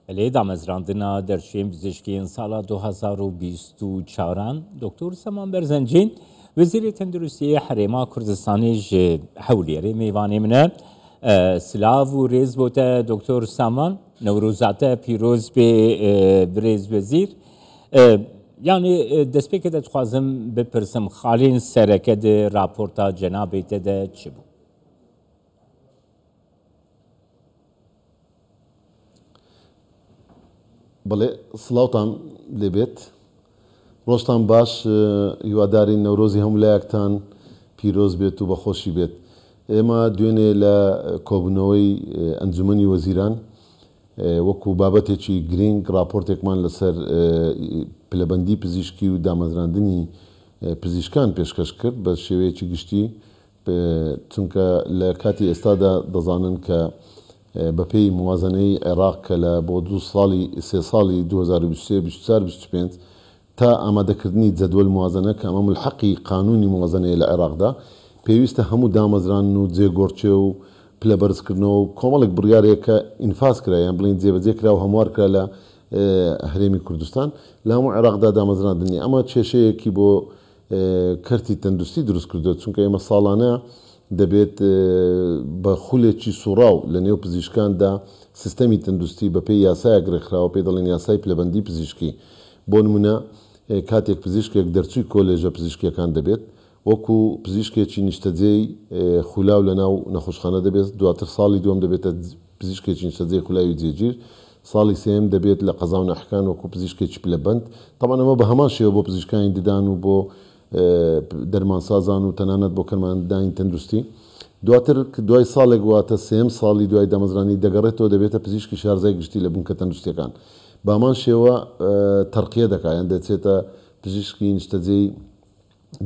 Belê damezrandina derçûyên pizîşkiyên sala 2024 an Doktor Saman Berzencî Wezîrê Tenduristiyê Herêma Kurdistanê ji Hewlêrê mêvanê min e. Silav û rêz bo te Doktor Saman, Newroza te pîroz bê birêz wezîr. Yanî destpêkê de dixwazim bipirsim xalên sereke di raporta cenabê te de çi bû? Belê, silawtan lê bêt. Rojtan baş, هیوادارین نەورۆزی هەموو لایەکتان پیرۆز بێت و بەخۆشی بێت. ئێمە دوێنێ لە کۆبوونەوەی ئەنجومەنی وەزیران وەکو بابەتێکی گرینگ ڕاپۆرتێکمان لەسەر پلەبەندی پزیشکی و دامەزراندنی پزیشکان پێشکەش کرد بە شێوەیەکی گشتی چونکە لە کاتی ئێستادا دەزانن کە بەپێی موازنەی عێراق کە لە بۆ دوو ساڵی سێ ساڵی 2023، 24، 25 تا ئامادەکردنی جەدوەل موازنە کە ئەمە مولحەقی قانونی موازنەیە لە عێراقدا پێویستە هەموو دامەزراندن و جێگۆڕکێ و پلە بەرزکردنەوە و کۆمەڵێک بڕیارێک کە ئینفاز کرا یان بڵێین جێبەجێ کرا و هەموار کرا لە هەرێمی کوردستان لە هەموو عێراقدا دامەزراندنی ئەمە کێشەیەکی بۆ کەرتی تەندروستی دروست کردووە، چونکە ئێمە ساڵانە دەبێت بە خولێکی سوڕاو لە نێو پزیشکاندا سیستەمی تەندروستی بەپێی یاسایەک ڕێکخراوە پێی دەڵێن یاسای پلەبەندی پزیشکی. بۆ نمونە کاتێک پزیشکێک دەرچووی کۆلێژە پزیشکیەکان دەبێت وەکو پزیشکێکی نیشتەجێی خولاو لەناو نەخۆشخانە دەبێت، دواتر ساڵی دووەم دەبێتە پزیشکێکی نیشتەجێی خولاوی جێگیر، ساڵی سێیەم دەبێت لە قەزا و ناحیەکان وەکو پزیشکێکی پلەبەند، تەبعەن ئەمە بە هەمان شێوە بۆ پزیشکانی ددان و بۆ دەرمانسازان و تەنانەت بۆ کەرماندانی تەندروستی. دواتر دوای ساڵێک واتە سێیەم ساڵی دوای دامەزراندنی دەگەڕێتەوە دەبێتە پزیشکی شارەزای گشتی لە بنکە تەندروستیەکان. بە هەمان شێوە تەرقیە دەکات یان دەچێتە پزیشکی نیشتەجێی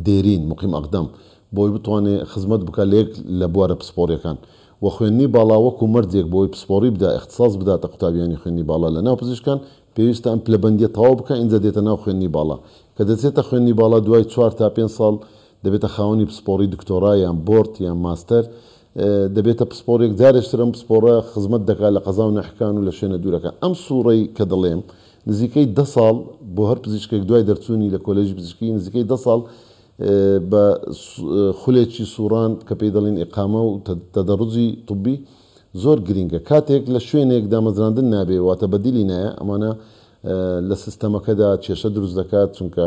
دێرین، مقیم اقدم، بۆی بتوانێ خزمەت بکا لە یەک لە بوارە پسپۆڕیەکان و خوێندنی باڵا وەکو مەرجێک بۆی پسپۆڕی بدا اختصاص بداتە قوتابیانی خوێندنی باڵا لە ناو پزیشکان پێویستە ئەم پلەبەندیە تەواو بکا ئینجا دێتە ناو خوێندنی باڵا کە دەچێتە خوێندنی باڵا دوای چوار تا پێنج ساڵ دەبێتە خاوەنی پسپۆڕی دکتۆرا یان بۆرد یان ماستەر دەبێتە پسپۆڕێک جارێشتر ئەم پسپۆڕە خزمەت دەکا لە قەزا و ناحیەکان و لە شوێنە دوورەکان ئەم سوڕەی کە دەڵێم نزیکەی دە ساڵ بۆ هەر پزیشکێک دوای دەرچوونی لە کۆلێژی پزیشکی نزیکەی دە ساڵ بە خولێکی سوڕان کە پێی دەڵێن ئیقامە و تەدەڕوجی طبی زۆر گرینگە کاتێک لە شوێنێک دامەزراندن نابێ واتە بەدیلی نایە ئەمانە لە سیستەمەکەدا کێشە دروست دەکات چونکە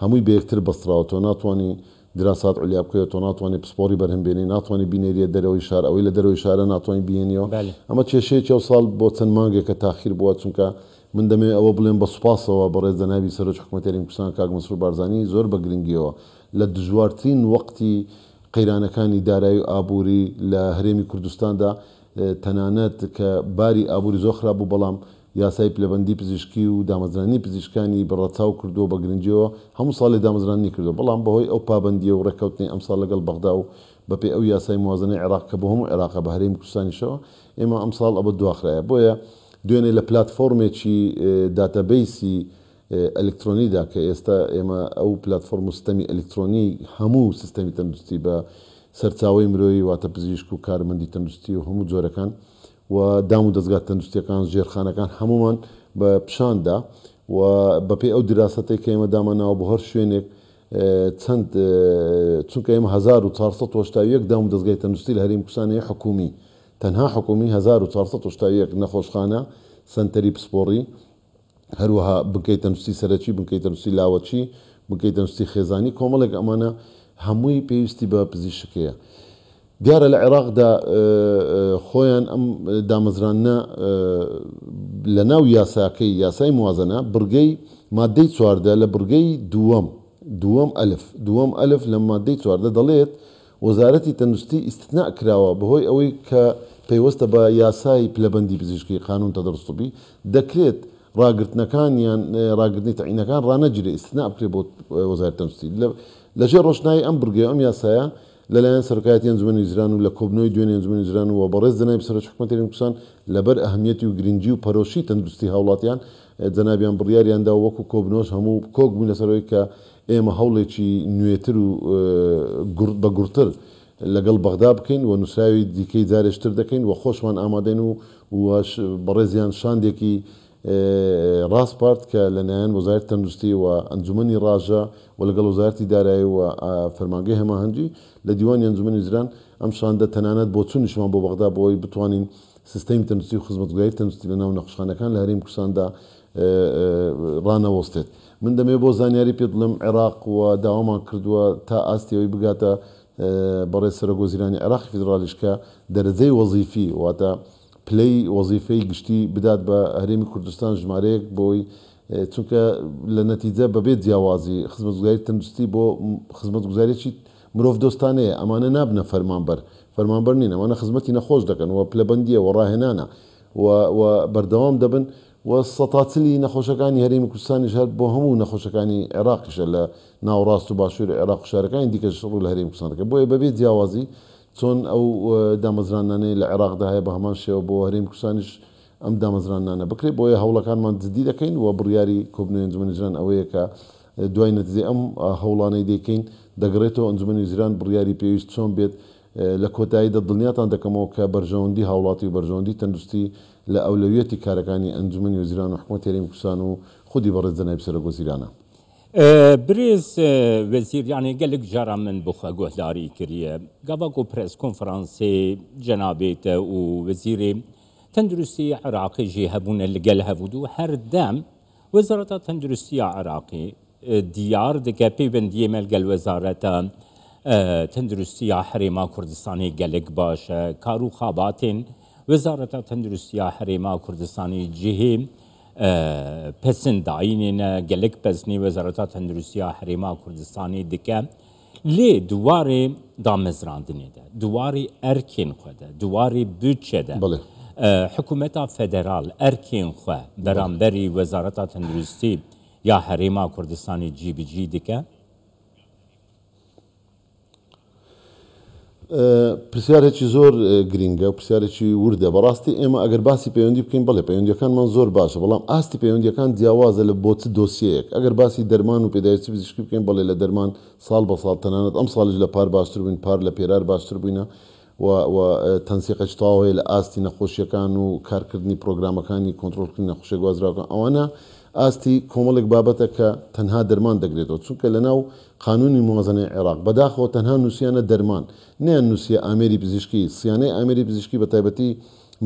هەمووی بە یەکتر بەستراوە تۆ ناتوانی دراسات علیا بکەی تۆ ناتوانی پسپۆڕی بەرهەم بێنی ناتوانی بینێریە دەرەوەی شار ئەوەی لە دەرەوەی شارە ناتوانی بیهێنیەوە ئەمە کێشەیەکی ئەو ساڵ بۆ چەند مانگێکە تاخیر بووە چونکە من دەمەوێ ئەوە بڵێم بە سوپاسەوە بەڕێز جەنابی سەرۆکی حکومەتی هەرێمی کوردستان کاک مەسرور بارزانی زۆر بە گرنگیەوە لە دژوارترین وەقتی قەیرانەکانی دارایی و ئابووری لە هەرێمی کوردستاندا تەنانەت کە باری ئابووری زۆر خراپ بوو بەڵام یاسای پلەبەندی پزیشکی و دامەزراندنی پزیشکانی بە ڕەچاو کردووە بە گرنگیەوە هەموو ساڵێ دامەزراندنی کردووە بەڵام بەهۆی ئەو پابەندیە و ڕێککەوتنەی ئەمساڵ لەگەڵ بەغدا و بەپێی ئەو یاسای موازنەی عێراق کە بۆ هەموو عێراقە بە هەرێمی کوردستانیشەوە ئێمە ئەمساڵ ئەوە دواخرایە بۆیە دوێنێ لە پلاتفۆرمێکی داتابەیسی ئەلکترۆنیدا کە ئێستا ئێمە ئەو پلاتفۆرم و سیستەمی ئەلکترۆنی هەموو سیستەمی تەندروستی بە سەرچاوەی مرۆیی واتە پزیشک و کارمەندی تەندروستی و هەموو جۆرەکان و دام و دەزگا تەندروستیەکان ژێرخانەکان هەموومان بە پیشان دا و بەپێی ئەو دیراسەتەی کە ئێمە دامانناوە بۆ هەر شوێنێک چەند چونکە ئێمە 1481 دام و دەزگای تەندروستی لە هەرێمی کوردستان هەیە حکومی تەنها حکومی 1481 نەخۆشخانە سەنتەری پسپۆڕی هەروەها بنکەی تەندروستی سەرەکی، بنکەی تەندروستی لاوەکی، بنکەی تەندروستی خێزانی، کۆمەڵێک ئەمانە هەمووی پێویستی بە پزیشک هەیە. دیارە لە عێراقدا خۆیان ئەم دامەزراندنە لە ناو یاساکەی یاسای موازنە بڕگەی مادەی 14 لە بڕگەی دووەم دووەم ئەلف دووەم ئەلف لە مادەی 14 دەڵێت وەزارەتی تەندروستی ئیستثناء کراوە بەهۆی ئەوەی کە پەیوەستە بە یاسای پلەبەندی پزیشکی، قانون تدرس طبی، دەکرێت ڕاگرتنەکان یان ڕاگرتنی تەعینەکان ڕانەگیرێت ئیستثناء بکرێت بۆ وەزارەتی تەندروستی. لەژێر ڕۆشنایی ئەم بڕگەی و ئەم یاسایە لەلایەن سەرۆکایەتی ئەنجومەنی وەزیران و لە کۆبنەوەی دوێنێ ئەنجومەنی وەزیران و بەڕێز جەنابی سەرۆکی حکومەتی هەرێمی کوردستان لەبەر ئەهمیەتی و گرنگی و پەرۆشی تەندروستی هاوڵاتیان جەنابیان بڕیاریان دا و وەکو کۆبنەوەش هەموو کۆک بووین لەسەر ئەوەی کە ئێمە هەوڵێکی نوێتر و بە گوڕتر لەگەڵ بەغدا بکەین و نووسراوی دیکەی جارێش تر دەکەین و خۆشمان ئامادەین و بەڕێزیان شاندێکی ڕاسپارد کە لەلایەن وەزارەتی تەندروستی و ئەنجومەنی ڕاژە و لەگەڵ وەزارەتی دارایی و فەرمانگەی هەماهەنگی لە دیوانی ئەنجومەنی وەزیران ئەم شاندە تەنانەت بۆچوونیشمان بۆ بەغدا بۆ ئەوەی بتوانین سیستەمی تەندروستی و خزمەتگوزاری تەندروستی لەناو نەخۆشخانەکان لە هەرێمی کوردستاندا ڕانەوەستێت. من دەمەوێت بۆ زانیاری پێت بڵێم عێراق و داوامان کردووە تا ئاستی ئەوەی بگاتە بەڕێز سەرۆک وەزیرانی عێراقی فیدراڵیش کە دەرەجەی وەزیفی واتە پلەی وەزیفەی گشتی بدات بە هەرێمی کوردستان ژمارەیەک بۆی چونکە لە نەتیجە بەبێ جیاوازی خزمەتگوزاری تەندروستی بۆ خزمەتگوزاریی مرۆڤدۆستانەیە ئەمانە نابنە فەرمانبەر فەرمانبەر نین ئەمانە خزمەتی نەخۆش دەکەن و پلەبەندیە و ڕاهێنانە و و بەردەوام دەبن و سەتا چلی نەخۆشەکانی هەرێمی کوردستانیش هەر بۆ هەموو نەخۆشەکانی عێراقیشە لە ناوەڕاست و باشووری عێراق و شارەکانی دیکەش ڕوو لە هەرێمی کوردستان دەکەن بۆیە بەبێ جیاوازی چۆن ئەو دامەزراندنانەی لە عێراقدا هەیە بە هەمان شێوە بۆ هەرێمی کوردستانیش ئەم دامەزراندنانە بکرێت، بۆیە هەوڵەکانمان جدی دەکەین و بڕیاری کۆبوونەوەی ئەنجومەنی وەزیران ئەوەیە کە دوای نەتیجەی ئەم هەوڵانەی دەیکەین دەگەڕێتەوە ئەنجومەنی وەزیران بڕیاری پێویست چۆن بێت لە کۆتاییدا دڵنیاتان دەکەمەوە کە بەرژەوەندی هاوڵاتی و بەرژەوەندی تەندروستی لە ئەولەویەتی کارەکانی ئەنجومەنی وەزیران و حکومەتی هەرێمی کوردستان و خودی بەڕێز جەنابی سەرۆک وەزیرانە. برێز وەزیر یانێ گەلک جارا من بخوە گۆهداری کریە گاڤا کو پرێس کۆنفرانسێ جەنابێ تە و وەزیرێ تەندروستی عراقی ژی هەبوونە لگەل هەڤودو هەر دەم وەزارەتا تەندروستیا عراقی دیار دکە پەیوەندیێ مە لگەل وەزارەتا تەندروستیا هەرێما کوردستانێ گەلک باشە کار و خاباتێن وەزارەتا تەندروستیا هەرێما کوردستانێ جهێ پەسن داینێ نە گەلک پەسنی وەزارەتا تەندروستیا هەرێما کوردستانێ دکە لێ دوارێ دامەزراندنێ دە دوارێ ئەرکێن خوە دە دوارێ بودجە دە حکوومەتا فێدرال ئەرکێن خوە بەرامبەری وەزارەتا تەندروستی یا هەرێما کوردستانێ جیبجی دکە؟ پرسیارێکی زۆر گرینگە و پرسیارێکی وردە. بەڕاستی ئێمە ئەگەر باسی پەیوەندی بکەین، بەڵێ پەیوەندییەکانمان زۆر باشە، بەڵام ئاستی پەیوەندییەکان جیاوازە لە بۆ چ دۆسیەیەک. ئەگەر باسی دەرمان و پێداویستی پزیشکی بکەین، بەڵێ لە دەرمان ساڵ بە ساڵ، تەنانەت ئەمساڵیش لە پار باشتر بووین، پار لە پێرار باشتر بووینە و و تەنسیقێکی تەواو هەیە لە ئاستی نەخۆشییەکان و کارکردنی پرۆگرامەکانی کۆنترۆڵکردنی نەخۆشیە گوازراوەکان. ئەوانە ئاستی کۆمەڵێک بابەتە کە تەنها دەرمان دەگرێتەوە، چونکە لەناو قانونی موازنەی عێراق بەداخەوە تەنها نووسیانە دەرمان، نەیان نووسیە ئامێری پزیشکی، سیانەی ئامێری پزیشکی بەتایبەتی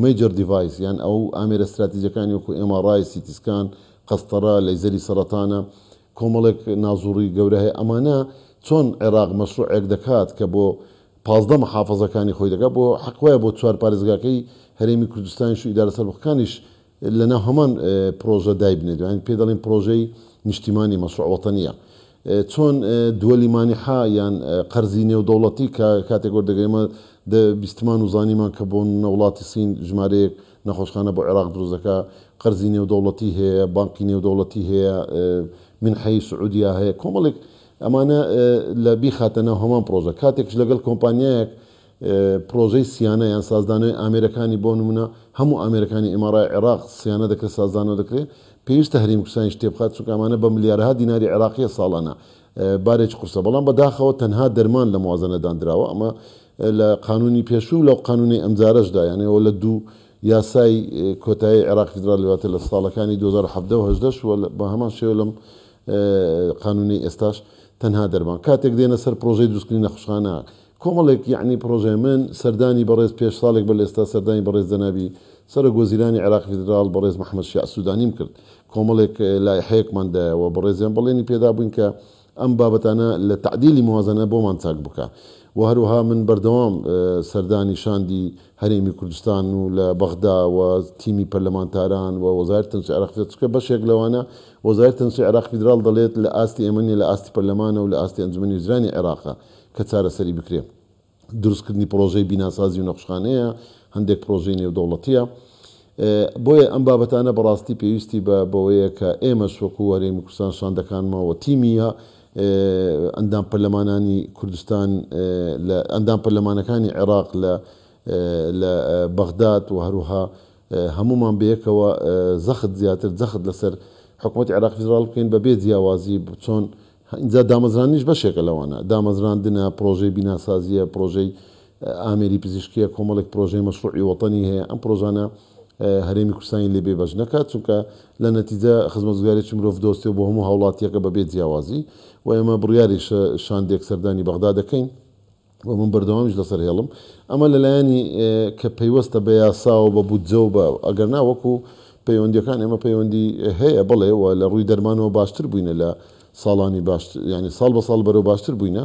Major Device یان ئەو ئامێرە ستراتیجەکانی وەکو MRI، CT scan، قەستەرە، لەیزەری سەرەتانە، کۆمەڵێک نازوڕی گەورە هەیە، ئەمانە چۆن عێراق مەشروعێک دەکات کە بۆ 15 محافەزەکانی خۆی دەکات، بۆ حەق وایە بۆ چوار پارێزگاکەی هەرێمی کوردستانیش و ئیدارە سەربەخۆکانیش لەناو هەمان پرۆژە دایبنێت یانی پێی دەڵێن پرۆژەی نیشتیمانی مەشروع وەتەنیە چۆن دوەلی مانحە یان قەرزی نێودەوڵەتی کە کاتێک وەردەگرێت ئێمە بیستمان و زانیمان کە بۆ نمونە وڵاتی سین ژمارەیەک نەخۆشخانە بۆ عێراق دروست دەکا قەرزی نێودەوڵەتی هەیە بانقی نێودەوڵەتی هەیە منحەی سعودیا هەیە کۆمەڵێک ئەمانە لە بیخاتە ناو هەمان پرۆژە کاتێکش لەگەڵ کۆمپانیایەک پرۆژەی سیانە یان سازدانەوەی ئامێرەکانی بۆ نمونە هەموو ئامێرەکانی MRI عێراق سیانە دەکرێت سازدانەوە دەکرێت پێویستە هەرێمی کوردستانیش تێبخات چونکە ئەمانە بە ملیارەها دیناری عێراقیە ساڵانە بارێکی قورسە بەڵام بەداخەوە تەنها دەرمان لە موازنە داندراوە ئەمە لە قانونی پێشوو لەو قانونی ئەمجارەشدا یانێ لە دوو یاسای کۆتایی عێراق فیدرالی واتە لە ساڵەکانی 2017 و 18 و بە هەمان شێوە لەم قانونی ئێستاش تەنها دەرمان کاتێک دێنە سەر پرۆژەی دروستکردنی نەخۆشخانە کۆمەڵێک یەعنی پڕۆژەیە من سەردانی بەڕێز پێش ساڵێک بەر لە ئێستا سەردانی بەڕێز جەنابی سەرۆک وەزیرانی عێراقی فیدراڵ بەڕێز محەمەد شیاع سودانیم کرد کۆمەڵێک لایحەیەکمان دایەوە بەڕێزیان بەڵێنی پێدابووین کە ئەم بابەتانە لە تەعدیلی موازەنە بۆمان چاک بکا و هەروەها من بەردەوام سەردانی شاندی هەرێمی کوردستان و لە بەغدا و تیمی پەرلەمانتاران و وەزارەتی تەندروستی عێراقی فیدراڵ چونکە بەشێک لەوانە وەزارەتی تەندروستی عێراقی فیدراڵ دەڵێت لە ئاستی ئێمە نیە لە ئاستی پەرلەمانە و لە ئاستی ئەنجومەنی وەزیرانی عێراقە کە چارەسەری بکرێ دروستکردنی پڕۆژەی بیناسازی و نەخوشخانەیە، هەندێک پڕۆژەی نێودەوڵەتیە. بۆیە ئەم بابەتانە بەڕاستی پێویستی بە بەوەیە کە ئێمەش وەکو هەرێمی کوردستان شاندەکانمان و تیمی ئەندام پەرلەمانانی کوردستان لە ئەندام پەرلەمانەکانی عێراق لە لە بەغداد و هەروها هەموومان بەیەکەوە زەخت زیاتر جەخت لەسەر حکومەتی عێراقی فیدراڵ بکەین بە بێ جیاوازی چۆن ئینجا دامەزراندنیش بەشێکە لەوانە، دامەزراندنە، پرۆژەی بیناسازییە، پرۆژەی ئامێری پزیشکییە، کۆمەڵێک پرۆژەی مەشروعی وەتەنی هەیە، ئەم پرۆژانە هەرێمی کوردستانی لێ بێبەش نەکات، چونکە لە نەتیجە خزمەتگوزاریی مرۆڤدۆستیە بۆ هەموو هاوڵاتییەکە بەبێ جیاوازی و ئێمە بڕیاریشە شاندێک سەردانی بەغدا دەکەین و من بەردەوامیش لەسەر هێڵم. ئەمە لەلایەنی کە پەیوەستە بە یاسا و بە بودجە و بە ئەگەرنا وەکو پەیوەندییەکان ئێمە پەیوەندی هەیە بەڵێ و لە ڕووی دەرمانەوە باشتر بووینە لە ساڵانی باشتر یانی ساڵ بە ساڵ بەرەو باشتر بووینە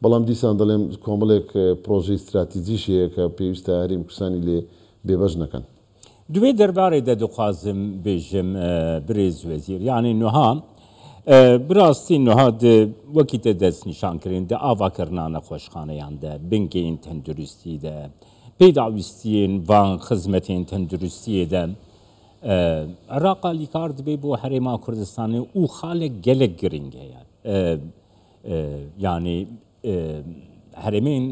بەڵام دیسان دەڵێم کۆمەڵێک پرۆژەی ستراتیجیش هەیە کە پێویستە هەرێمی کوردستانی لێ بێبەش نەکەن. دوێ دەربارەی دە دخوازم بێژم برێز وەزیر یانی نوها براستی نوها د وەکی تە دەست نیشان کرین دە ئاڤا کرنا نەخۆشخانەیان دە بنکەین تەندروستی دە پێداویستیێن ڤان خزمەتێن تەندروستیێ دە عراق ئالیکار دبێ بۆ هەرێما کوردستانێ و خالێک گەلێک گرنگ هەیە یانی هەرێمên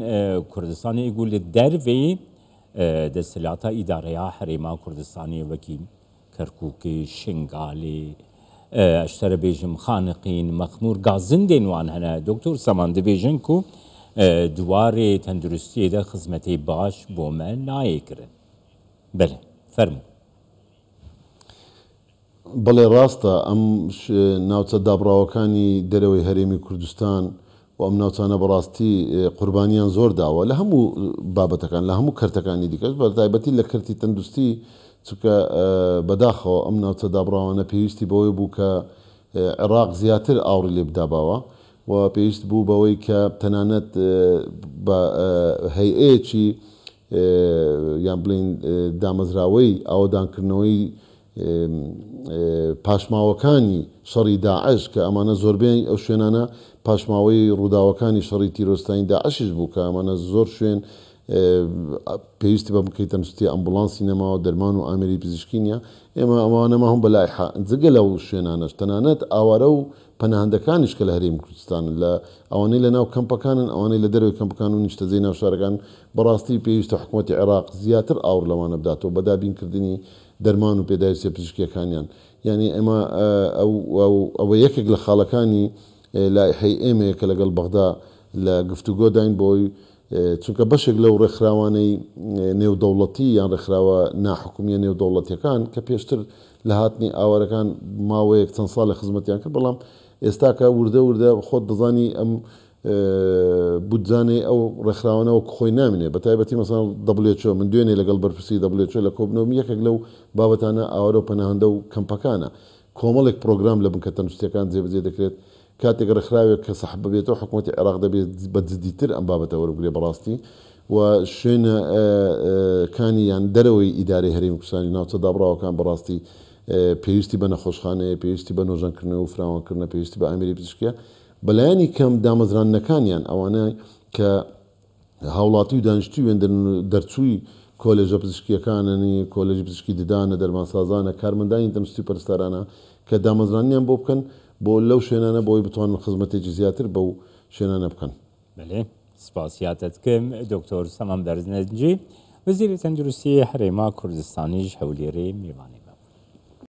Kurdistanê ku li derveyê desthilata îdareya Herêma Kurdistanê wekî Kerkûkê, Şingalê, ez ji te re bêjim Xaniqîn, Mexmûr gazindên wan hene. Doktor Saman dibêjin ku di warê tenduristiyê de xizmetê baş bo me nayê kirin. Belê, fermo. بەڵێ ڕاستە ئەم ناوچە دابڕاوەکانی دەرەوەی هەرێمی کوردستان و ئەم ناوچانە بەڕاستی قوربانیان زۆر داوە لە هەموو بابەتەکان لە هەموو کەرتەکانی دیکەش بە تایبەتی لە کەرتی تەندروستی چونکە بەداخەوە ئەم ناوچە دابڕاوانە پێویستی بەوەی بوو کە عێراق زیاتر ئاوڕی لێ بداباوە و پێویست بوو بەوەی کە تەنانەت بە هەیئەیەکی یان بڵێین دامەزراوەی ئاوەدانکردنەوەی پاشماوەکانی شەڕی داعش کە ئەمانە زۆربەی ئەو شوێنانە پاشماوەی ڕووداوەکانی شەڕی تیرۆرستانی داعشیش بوو کە ئەمانە زۆر شوێن پێویستی بە بنکەی تەندروستی ئەمبوڵانسی نەماوە دەرمان و ئامێری پزیشکی نییە ئێمە ئەمانە ماهون بە لایحە جگە لەو شوێنانەش تەنانەت ئاوارە و پەناهەندەکانیش کە لە هەرێمی کوردستانن لە ئەوانەی لە ناو کەمپەکانن ئەوانەی لە دەرەوەی کەمپەکان و نیشتەجێی ناو شارەکان بەڕاستی پێویستە حکومەتی عێراق زیاتر ئاوڕ لەوانە بداتەوە بە دابینکردنی دەرمان و پێداویستیە پزیشکیەکانیان یانی ئێمە ئەو ئەوە یەکێک لە خاڵەکانی لایحەی ئێمەیە کە لەگەڵ بەغدا لە گفتوگۆداین بۆی چونکە بەشێک لەو ڕێکخراوانەی نێودەوڵەتی یان ڕێکخراوە ناحکومیە نێودەوڵەتیەکان کە پێشتر لە هاتنی ئاوارەکان ماوەیەک چەند ساڵێک خزمەتیان کرد بەڵام ئێستاکە وردە وردە خۆت دەزانی ئەم بودجانەی ئەو ڕێکخراوانە وەک خۆی نامینێ بە تایبەتی مەسەڵەن WHO من دوێنێ لەگەڵ بەرپرسی WHO لە کۆبنەوەم یەکێک لەو بابەتانە ئاوارە و پەناهەندە و کەمپەکانە کۆمەڵێک پرۆگرام لە بنکە تەندروستیەکان جێبەجێ دەکرێت کاتێک ڕێکخراوێک کە سەحب ببێتەوە حکومەتی عێراق دەبێت بە جدیتر ئەم بابەتە وەربگرێ بەڕاستی و شوێنە کانی یان دەرەوەی ئیدارەی هەرێمی کوردستانی ناوچە دابڕاوەکان بەڕاستی پێویستی بە نەخۆشخانەیە پێویستی بە نۆژەنکردنەوە و فراوانکردنە پێویستی بە ئامێری پزیشکیە بەلایەنی کەم دامەزراندنەکانیان ئەوانە کە هاوڵاتی و دانیشتووی وێندرن و دەرچووی کۆلێژە پزیشکییەکانن، کۆلێژی پزیشکی ددانە، دەرمانسازانە، کارمەندانی تەندروستی و پەرستارانە کە دامەزراندنیان بۆ بکەن بۆ لەو شوێنانە بۆی بتوانن خزمەتێکی زیاتر بەو شوێنانە بکەن. بەلێ سپاسیاتت کم دکتۆر سەمەم بەرزنجی وەزیری تەندروستی هەرێما کوردستانیش هەولێرێ میوانێ.